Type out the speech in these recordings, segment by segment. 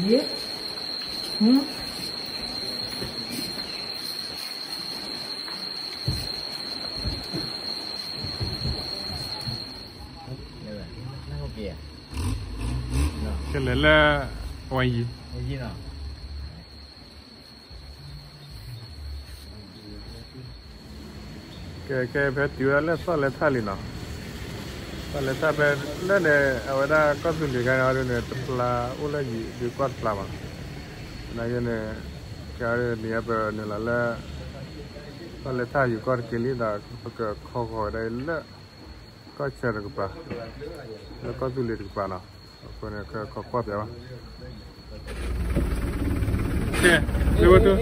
ယ့, ကလဲၤလၢ ဝါယံၤ ကဲ ကဲ ဖဲတုၤဝဲဒၣ်လၢသီၣ်လဲၤထၣ်လံနီၤ, သီၣ်လဲၤထၣ်ဖဲလၢန့ၣ် အဝဲဒၣ်ကီၢ်သူလ့ၤခါန့ၣ်အီၤဒ်န့ၣ် တဖျါအိၣ်လၢယံၤဒုးကီၢ်တဖျါဘၣ်, နာ်က့န့ၣ် ကဲဒ်န့ၣ် ပနုာ်လီၤလၢ သီၣ်လဲၤထၣ်ယံၤကီၢ်တက့ၢ်လံဒီး ပကခီဃီၤဝဲဒၣ်အံၤလၢ ကီၢ်ဆၢတကပၤ, လၢကီၢ်သူလ့ၤတကပၤနီၤ, အဃိန့ၣ် ကခီကွၢ်ပၠးဘၣ်. ကဲ, လၢဝဲဒၣ်,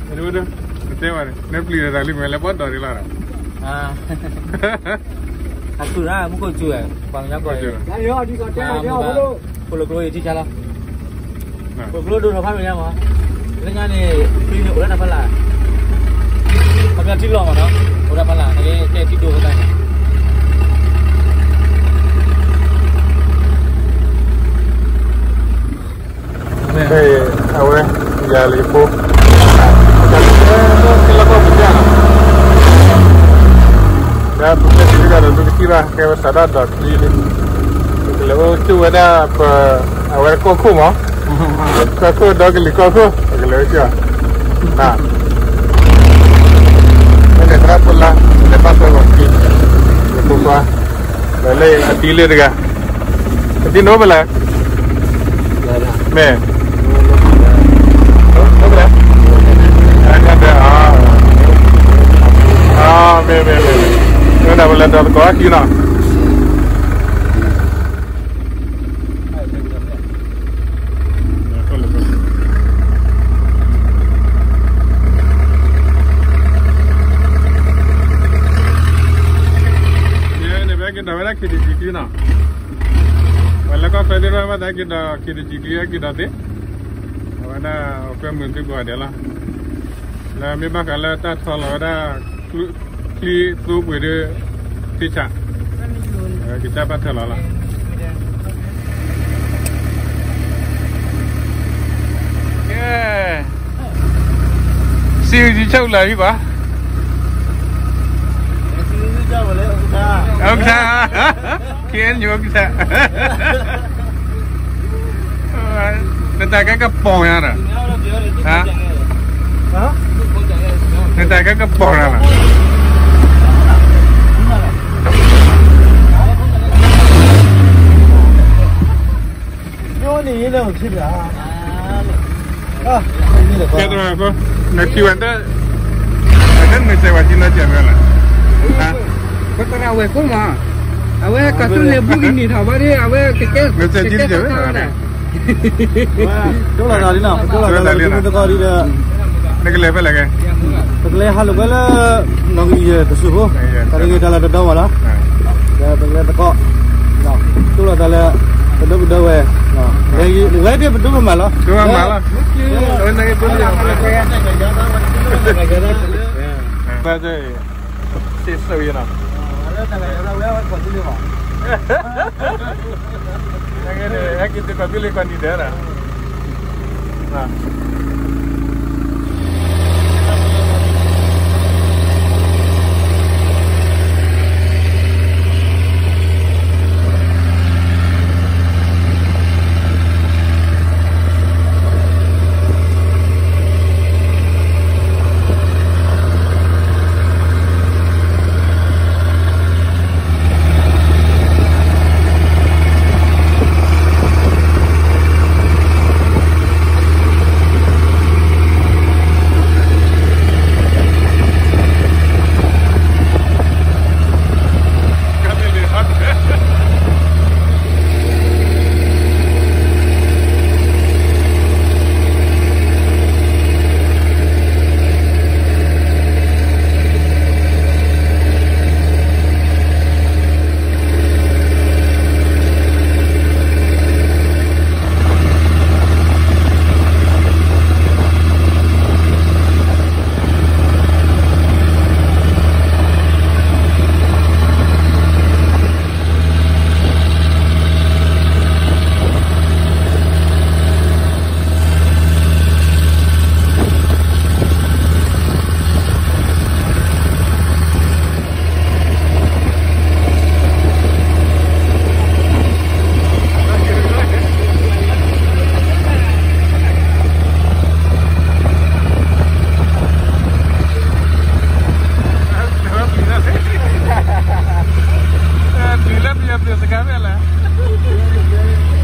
လၢဝဲဒၣ်, နတဲဘၣ်န့ၣ် နပျံၤတၢ်လံမ့ၢ်လၢဘီၣ်ဒီးဒ်လီၤဒီး, အသူၣ်ရၣ် မူခိၣ်စူၤဝဲ, ပှၤကညီကီၢ်အံၤ, ဖိလၢကျိအံၤထံဆါလီၤ, ဖိလၢကျိဒိၣ်ထီၣ်ဖးဒိၣ်ညါမး, လၢညါန့ၣ် ချံန့ၣ်အိၣ်လၢတၢ်ဖီလာ်, ခီပညီထံလီၤမးနီၤ, အိၣ်တၢ်ဖီလာ် နကဲထံဒိၣ်ကသးန့ၣ် အဝဲ ယၤလံဖိ, လၢကီၢ်ပူၤကၢ်နီၤ, ဒီးပူၤကၢ်တံၤလံဒီး ဒိကထံၣ်ဘၣ် ကဲဝဲစးဒၣ်ဒီးချံလံ, ပကလဲၤအိၣ်ကၠိဝဲဒၣ်ပ အဝဲကီၢ်ခိၣ်မး, ကီၢ်ခိၣ်ဒီကလုာ်ကီၢ်ခိၣ် ပကလဲၤအိၣ်ကၠိ, မ့ၢ်လဲၤသရၣ်ဖိလါ လဲၤဘၣ်သီလီၤခံ, ဖိခွါ, ဒီးလၢအတံၤလၢတဂၤ, အတံၤနိဖဲလဲၣ်, မ့ၢ်, အ, မ့ၢ် မ့ၢ် မ့ၢ်, မ့ၢ်ဒၣ်ပလဲၤဒီးသကိးအခံနီၤ. န့ၣ် ပက့ၤဒီးဝဲဒၣ် ခ့တံၤကံၤနီၤ, ပှၤလၢကီၢ်ခွဲသ့ၣ်တဖၣ်ဘၣ်သးက့ၤဒီး ခ့တံၤကံၤ က့ၤဒီးသ့, အဝဲဒၣ်အခွဲမုာ်သုကိးဂၤဒဲးလီၤ, လၢမ့ၢ်ဘၣ်ဃးလၢတၢ်ထီလီၤဝဲဒၣ် ချံသိပှ့ၤဒီး သ့ၣ်ဆး, ကစၢ်ဘၣ်ထၢလီၤလီၤ. ကဲ, စံးဝံၤကၠီလၢဟံၣ်ကွၢ်, ဥက္ကဋ္ဌ, ခ့ၣ်အဲၣ်ယူၣ် ဥက္ကဋ္ဌ. နတၢ်ကဲကပီၤနၤဒီး, နတၢ်ကဲကပီၤနၤလီၤ. ကဲသရၣ်ဖိ, နထံၣ်ဝဲတၢ်, နမ့ၢ်တဲဝဲစံးနီၢ်ကဲမ့ၢ်လီၤ, ပသရၣ်ဝဲၢ်ကိၣ်မး, အဝဲကီၢ်သူလ့ၤဘူးကနံၤထီၣ်ဘၣ်ဒီး အဝဲကကဲ, ကကဲသီသီဝဲဒၣ် တိၢ်လီၤသးလံနီၤ, တိၢ်လီၤသးလံ နကလဲၤဖဲလဲၣ်ကဲ, ပကလဲၤဟးလိာ်ကွဲလၢ နီၣ်ဂံၢ်ယဲၢ်တဆူၣ်ဖိ, တၢ်ဂ့ၢ်တၢ်လၢတဒီမးလီၤ, ဒီးပကလဲၤသကိး, တိၢ်လီၤသးလၢ ပဒိၣ်ပဒိၣ်ဝဲ, ဝဲသ့ၣ်ပဒိၣ်ပမးလီၤ, ပဒိၣ်ပမးလီၤ, စ့စိၤယဲနီၤ, ဟဲက့ၤသုးကီၢ်သူလ့ၤကီၢ်နံၤဒဲးဒီး ယတူၢ်ထီၣ်ဒဲကဝီၤ, ကဲ တံၤတၢ်ဘျုးနီၤ, ဘျုး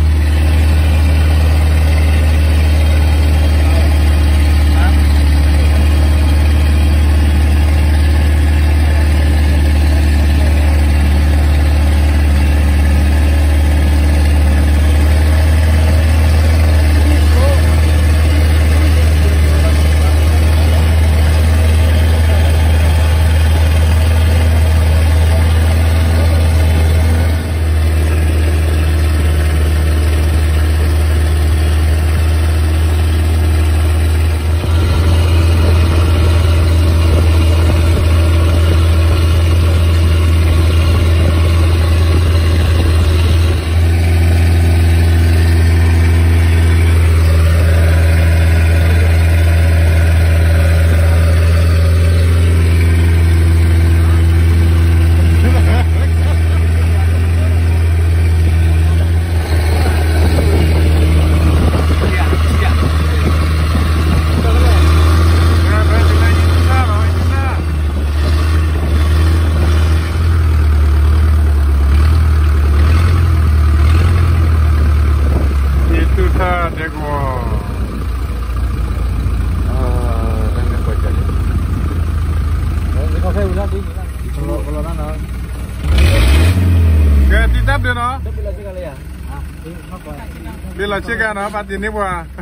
လီၤဆ့ကၤနီၤ ပာ်တ့ၢ်န့ၢ်ပှၤ.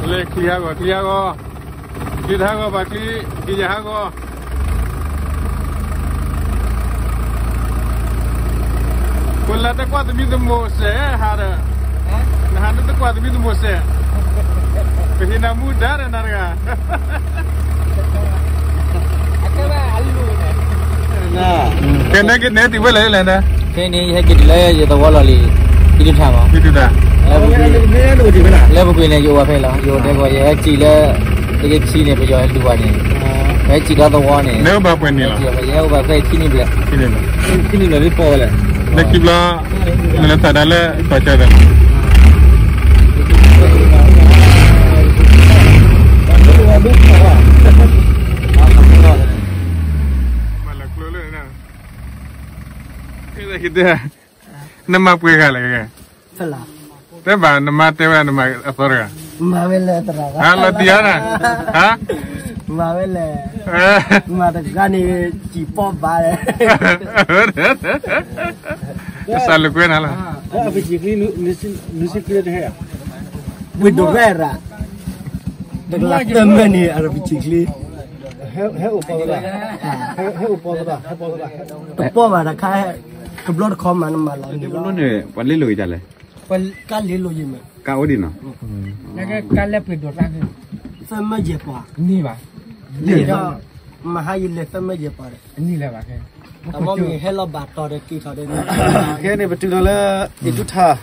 လဲၤချံဟးဂီၤ ချံဟးဂီၤ, ချံတဟးဂီၤဘၣ်ချံ, က့ၤယဟးဂီၤ. ပလၢတကွၢ်သမံသမိးစဲးဟးဒီး, နဟးနတကွၢ်သမံသမိးစဲး, ပဟ့ၣ်နၤမူဒါဒီးနၤတဂၤ. ကဲ နဲက့ၤနဲတုၤဝဲလဲၣ်လဲၣ်န့ၣ်, ခဲအံၤန့ၣ် ယဟဲက့ၤတုၤလၢယသဝီလီၢ်လံၤ, ဖံတထၣ်မး, ဖံတထၣ်, လၢပူၤကွံာ်န့ၣ် ယအိၣ်ဝဲဖဲလီၤ, ယအိၣ်တဲကီး ယဟဲစံၣ်လၢ တကထံန့ၣ် ပယီၤလူၤပှၤန့ၣ်, ပဟဲစံၣ်ဒီးသဝီန့ၣ်, နဟဲအိၣ်ဘၣ်ပှဲၤနံၣ်လီၤ, ယဟဲအိၣ်ဘၣ်ဖဲခံနံၣ်ဘျဲၣ်, ခံနံၣ်လီၤလံပီၢ်ဝဲလဲၣ်, လၢခံဘျီ နလဲၤထီၣ်ဒၣ်လၢကီၢ်ကၢ်ဒီး မၤလၢကျိလၢန့ၣ်, နမၤပှဲၤဂၤလဲၣ်, တဲဘၣ်နမၤတဲဝဲနမၤအသီတဂၤ, မၤဝဲလဲၣ်သရၣ်, လီၤတံၢ်အီၤနၤ, မၤဝဲလဲၣ်, မၤတဂၤန့ၣ် စံၣ်ပီၢ်ဘၣ်လဲၣ်, စးလၢကွဲနၤလီၤ, ဝ့ၢ်ဒိၣ်ရဲၣ်ရၣ်, တကလးသၢမဲာ်န့ၣ် အရပံဆံးချံ, ဟဲအိၣ်ပီၢ်သရၣ်, ဟဲအိၣ်ပီၢ်သရၣ်, တပီၢ်ဘၣ်တခါ, တဘျီတခီမးနမၤလီၤန့ၣ်လီၤ, ပှၤလ့လိာ်က့ၤဒ်လဲၣ်, ပှၤကါလ့လိာ်ယံၤမး, ကါအိၣ်ဒံးနီၤ, ကါလဲၣ်ပှ့ၤဒိၣ်သၣ်, သၢမဲာ်ယဲၢ်ပီၢ်, န့ၢ်ဘၣ်, န့ၢ်ဒီး, မဟါယလဲၤသၢမဲာ်ယဲၢ်ပီၢ်ဒီး, န့ၢ်လၢၤဘၣ်ခဲ, အမ့ၢ်ဟဲလီၤဘၣ်တီၤဒီးက့ၤထီၣ်ဒီး, ခဲန့ၣ် ပတုၤလီၤလၢ အံၤဒူထၣ်,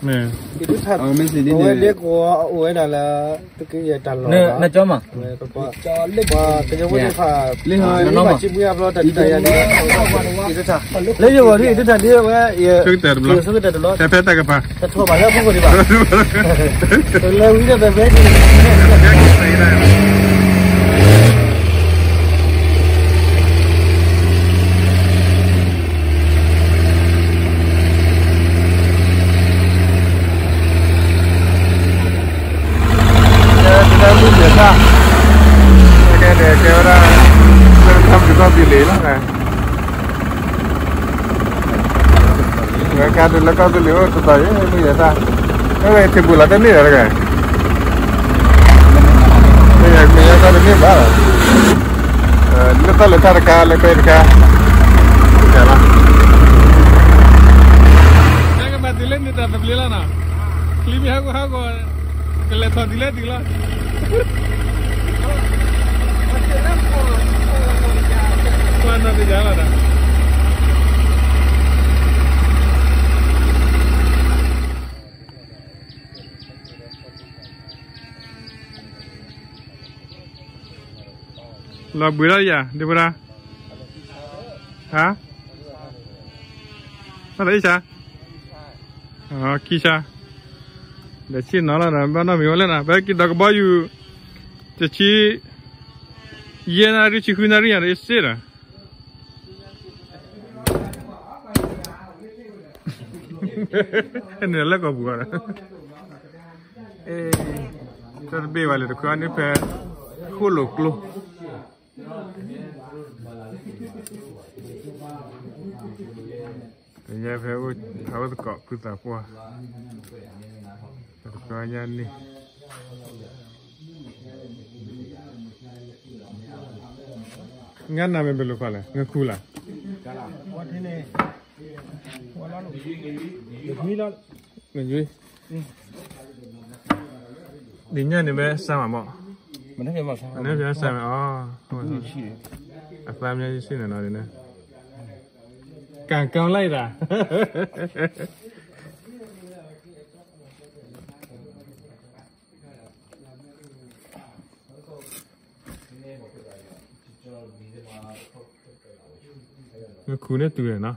အံၤဒူထၣ်, အဝဲဒၣ်ကဝီၤအိၣ်ဝဲဒၣ်လၢ သုကယဲၢ်တၢ်လီၢ်, နကၠီမး, ပှၤကညီဖိသ့ၣ်တဖၣ်, လၢဘၣ်စံးဘျုးအါဘျီတၢ်ဒုးတၢ်ယၤန့ၣ်, အံၤဒူထၣ်, လၢယဂီၢ်ဒ်အံၤဒူထၣ်ဒ်ဝဲ, ယဆိကတၢၢ်တဘျီ, ဖဲဖဲတၢ်ကပၤ, တထီၣ်ဘၣ်လၢအဖိခိၣ်ဒံးဘၣ်, လဲၤဝံၤဒီးဖဲဖဲ ကဲ တၢ်မုၢ်ယဲၢ်တၢ်, ကဲန့ၣ် ကဲဝဲဒၣ် လၢတၢ်မုၢ်ကီၢ်သူလ့ၤလီၤ, ဝဲကါဒုးလၢကီၢ်သူလ့ၤအိၣ်တတီၤအံၤ မုၢ်ယဲၢ်တၢ်, အဝဲထံဘူၣ်လီၤတန့ၢ်လီၤတဂၤ, မုၢ်ယဲၢ်တၢ်တန့ၢ်ဘၣ်, လၢတၢ်လၢတၢ်တခါ လၢပဲတခါ, ကဲလီၤ, ကဘၣ်တုၤလၢန့ၣ်တၢ်သဘျ့လီၤနီၤ, ချံမ့ၢ်ဟးဂီၤဟးဂီၤ, ကလဲၤထီၣ်တုၤလၢတုၤလီၤ, ကွၢ်နီၢ်တယၤလီၤဒီး ကဲ လီၤဘှံးထီၣ်ယၤ ဒ့ဖိဒါ, ဟါ, တၢ်လၢအံၣ်ဆါ, ခံဆါ, ဒီးဆ့ၣ်နီၤလီၤဒီး ဘၣ်နီတမံၤဝဲလဲၣ်နီၤ, ပက့ၤဒီးကဘီယူၤ, တဆံ, ယဲၢ်နၣ်ရံၣ် ဆံဃုနၣ်ရံၣ်ယၤဒီးအ့ၣ်စ့ၣ်ဒီး န့ၣ်လၢကီၢ်ပူၤအီၤဒီး, တၢ်တဘ့ၣ်ဘၣ်လဲၣ် တခွဲအီၤန့ၣ်ဖဲ ဃိၣ်လိာ်ကျိ တညါဖဲ ဖဲအိၣ်သကိးဖုသးပှၢ်, တခွဲအီၤညါန့ၣ်, ငါနၤမ့ၢ်ဘဲလိာ်ခီလဲၣ် ငါခူလၢ် နယွံ, ဒ်ညါန့ၣ်မ့ၢ်စၢ်မးမး, မ့ၢ်စၢ်မးအီၤ, အသးမ့ၢ်ယဆ့ၣ်နီၤနီၤန့ၣ်, ကၢ်ကၢ်လၢအံၤဒၣ် နခူန့ၣ်တုၤလဲၣ်နီၤ,